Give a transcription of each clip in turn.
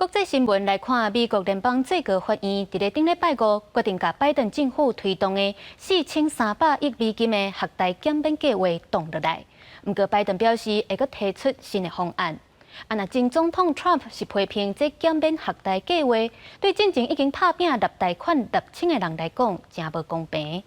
國際新聞來看，美國聯邦最高法院佇咧頂禮拜五決定，共拜登政府推動的4300億美金的學貸減免計劃擋落來。毋過拜登表示會閣提出新的方案。啊，若前總統川普是批評這減免學貸計劃對進前已經拍拚納貸款納清的人來講，誠無公平。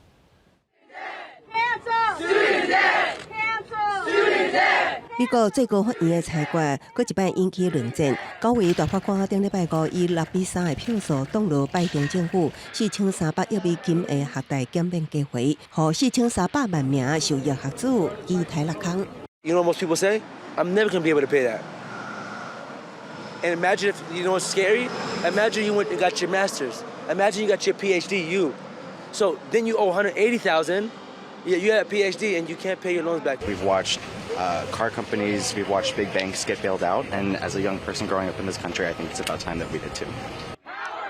Cancel! Student debt! Cancel! Student debt! 美國最高法院的裁決，閣一擺引起論戰。九位大法官頂禮拜五以6比3的票數，擋落拜登政府4300億美金的學貸減免計劃，予4300萬名受益學子期待落空。 You know what most people say? I'm never gonna be able to pay that. And imagine if, you know what's scary? Imagine you went and got your master's. Imagine you got your PhD, you. So then you owe 180,000. Yeah, you have a PhD and you can't pay your loans back. We've watched car companies, we've watched big banks get bailed out, and as a young person growing up in this country, I think it's about time that we did too.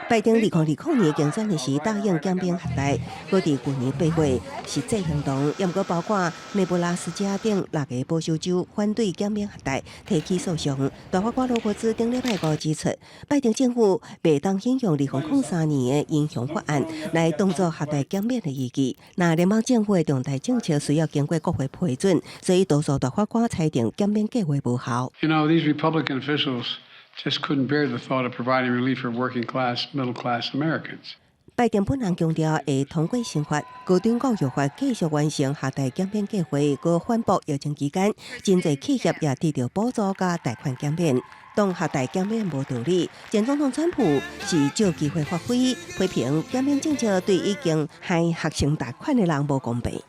拜登2020年競選的時答應減免學貸，閣佇舊年8月實際行動，猶毋過包括內布拉斯加等六个保守州反對減免學貸，提起訴訟。大法官羅伯茲頂禮拜五指出，拜登政府袂當引用2003年的英雄法案來當作學貸減免的依據。若聯邦政府的重大政策需要經過國會批准，所以多數大法官裁定減免計劃無效。 These Republican officials just couldn't bear the thought of providing relief for working class, middle class Americans. 拜登本人強調會通過新法，高等教育法繼續完成學貸減免計劃，閣反駁疫情期間，真濟企業也得著補助佮貸款減免。當學貸減免無道理，前總統川普是藉機會發揮，批評減免政策對已經還學生貸款的人無公平。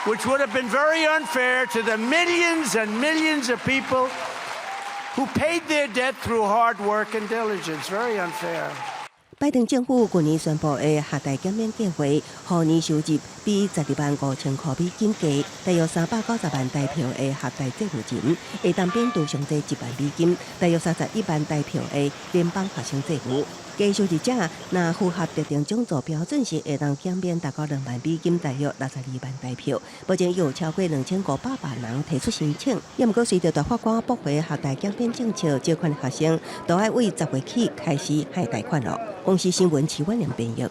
Which would have been very unfair to the millions and millions of people who paid their debt through hard work and diligence. Very unfair. 拜登政府舊年宣布的學貸減免計劃，予年收入比12萬5千箍美金低，大約390萬台票的學貸債務人，會當免除上濟1萬美金，大約31萬台票的聯邦學生債務。低收入者若符合特定種族標準時，會當減免達到2萬美金，大約62萬台票。目前有超過2500萬人提出申請，猶毋過隨著大法官駁回學貸減免政策，這款學生都愛為10月起開始還貸款囉。公視新聞徐婉玲編譯。